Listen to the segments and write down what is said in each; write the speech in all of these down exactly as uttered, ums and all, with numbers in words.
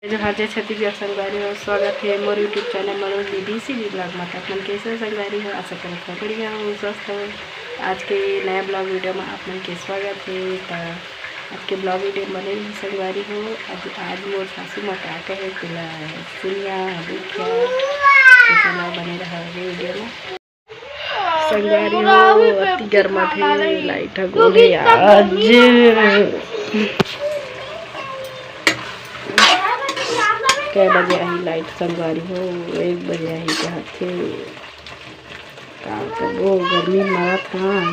जोहार, जय छत्तीसगढ़ संगवारी हो, स्वागत हे मोर YouTube चैनल मनोज दीदी सीधी ब्लॉग मा। त आप मन कैसे हो संगवारी हो? आशा करत हो बढ़िया हो, स्वस्थ हो। आज के नया ब्लॉग वीडियो मा आप मन के स्वागत हे। त आज के ब्लॉग वीडियो बने रही संगवारी हो। आज, आज मोर सासू मा का कहे तेला सुनिया, देखिया। त चलो बने रहा वीडियो मा। संगवारी हो, अति गरमाथे, लाइट ह गोल हे आज। कै बजे आही लाइट संगवारी हो? एक बजे आही कहत हे। का करबो, गर्मी मरत हन।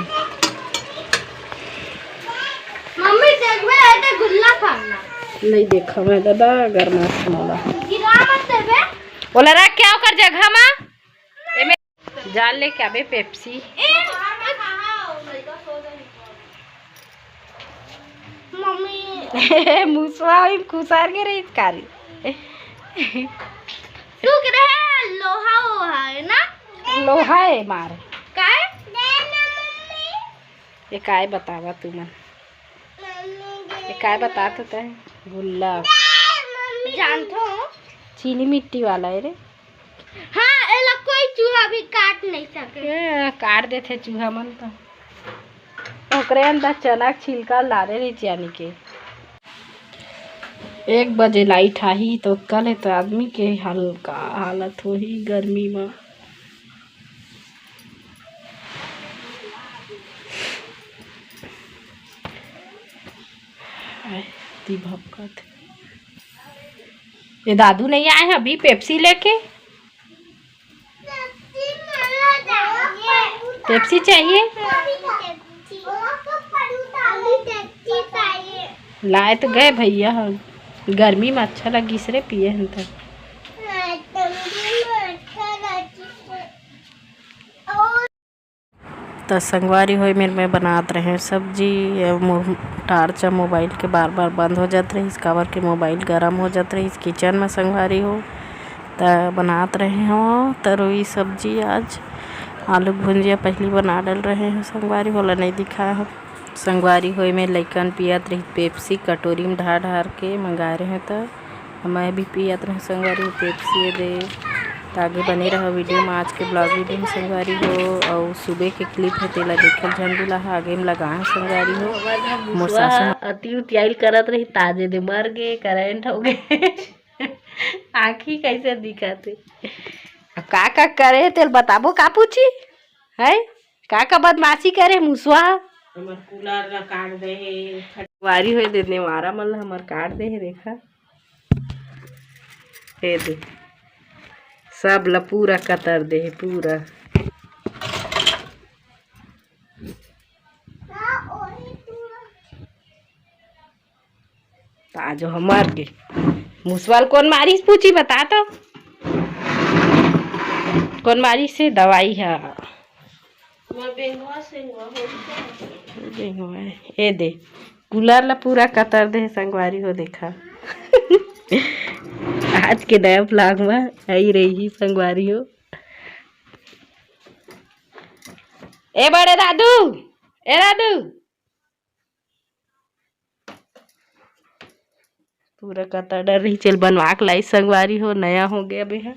मम्मी, देखबे, आते गुल्ला खाना। नहीं देखा मैं दादा, गरमाथे मोला। गिरा मत देबे। ओला रख के ओकर जगह मा। एमे जाल लेके आबे पेप्सी। ए, मम्मी। मुसवा ओइम खुसार के रहिस कारी। तू के रहे लोहा ओहा है ना? लोहा है मार। काय? ये काय बतावा तुमन? ये काय बता तो तय? गुल्ला। जानथो। चीनी मिट्टी वाला है रे। हाँ, एला कोई चूहा भी काट नहीं सके। ए, काट देथे चूहा मन तो। ओकरे अंदर चना के छिलका लारे रही जानी के। एक बजे लाइट आही तो कल है तो आदमी के हल्का हालत होही गर्मी में। आय, ती भपकत। ये दादू नहीं आए हैं अभी पेप्सी लेके। पेप्सी चाहिए? लाए तो गए भैया ह। गर्मी में अच्छा लगिस रे पिए हन त। त संगवारी हो, मेर मैं बनात रहे सब्जी। अब मो-, टार्च ह मोबाइल के बार बार बंद हो जात रहिस, काबर के मोबाइल गरम हो जात रहिस किचन में संगवारी हो। त बनात रहे हो तरोई सब्जी, आज आलू के भुंजिया पहली बना डल रहे हो संगवारी हो, ला नहीं दिखाया हो। संगवारी हो, एमे लइकन पियत रहिस पेप्सी कटोरी में ढार ढार के मंगाए रहे त मैं भी पियत रहे संगवारी हो पेप्सी दे। त आगे बने रहो वीडियो में, आज के ब्लॉग वीडियो में संगवारी हो। अउ सुबह के क्लिप है तेला देखल झन भुला, आगे में लगाए संगवारी हो। मोर सासू माँ अति उतियाइल करत रही, ताजे दे मर गे, करंट हो गे। आँखी कैसे दिखत हे? अब का का करे तेल बताबो का पूछी? है का का बदमाशी करे मुसवा? हमर कूलर ला काट दे हे। वारी होए दे नेवारा मन ला हमर काट दे हे, देखा। हे दे, सब ला पूरा कतर दे हे, पूरा। ताजो हमर के मुसवा ल कोन मारिस पूछी बता तो। कोन मारिस हे दवाई हा? बेंगवा, ए दे, कूलर ला पूरा कतर दे हे संगवारी हो, देखा। आज के नया ब्लॉग में आई रही संगवारी हो। ए बड़े दादू, ए दादू, पूरा कतर डर रही, चल बनवा के लाई संगवारी हो, नया हो गया अबे है।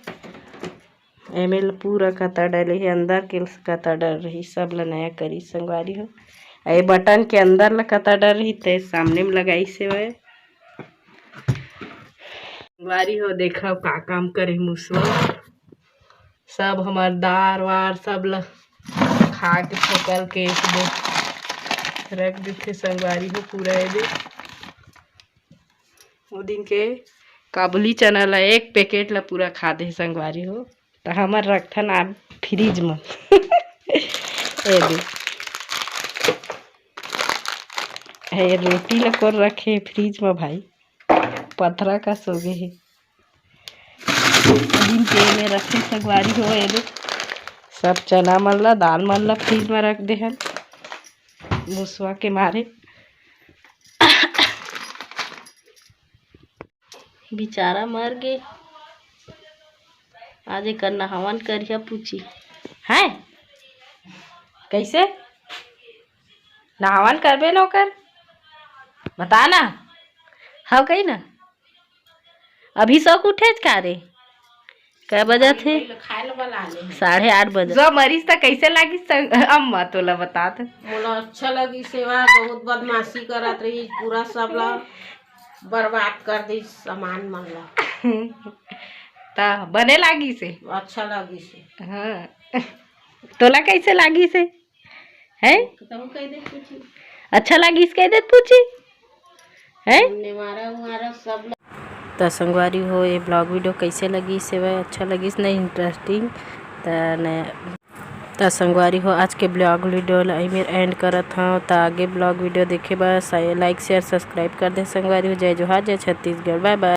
एमे ल पूरा कतर डले हे, अंदर के ल कतर डर रही, सब ल नया करी संगवारी हो। ए बटन के अंदर ल कतर डर रही, ते सामने में लगाई से वह। संगवारी हो, देखा का काम करे मुसवा। सब हमार दार वार सब ल खा के फोकल के एक दे रख देथे संगवारी हो। पूरा ए दे, ओ दिन के काबुली चना ला एक पैकेट ला पूरा खा दे संगवारी हो। त हमर रखथन आप फ्रिज म। ए दे, हे रोटी ला कोन रखे फ्रिज म भाई? पथरा का सोगे हे। दिन के में रखे संगवारी हो, ए दे सब चना मन ला, दाल मन ला फ्रिज में रख दे हन मुसवा के मारे। बेचारा मर गे। आज एकर नहावन करिया पूछी है। कैसे नहावन करबे न ओकर? बता ना। हव कही ना। अभी सो के उठेच का रे? कै बजत हे? पहले खाए ला बना ले। साढ़े आठ बजे। जो मरीज त कैसे लागिस संग-, अम्मा तोला बतात। मोला अच्छा लगी सेवा, बहुत बदमाशी करत रही, पूरा सब ला बर्बाद कर दी सामान मन ला। त बने लागिस हे। अच्छा लगी से। हाँ। तोला कैसे लागिस हे? हैं? तुम कह दे कुछ। अच्छा लागिस कह देत पूछी? हैं? नेवारा उवारा सब ला त संगवारी हो, ये ब्लॉग वीडियो कैसे लगिस हे? अच्छा लगिस न, इंटरेस्टिंग? त न, त संगवारी हो, आज के ब्लॉग वीडियो ला एमेर एंड करत हव। त आगे ब्लॉग वीडियो देखे बर लाइक, शेयर, सब्सक्राइब कर दे संगवारी हो। जय जोहार, जय छत्तीसगढ़, बाय बाय।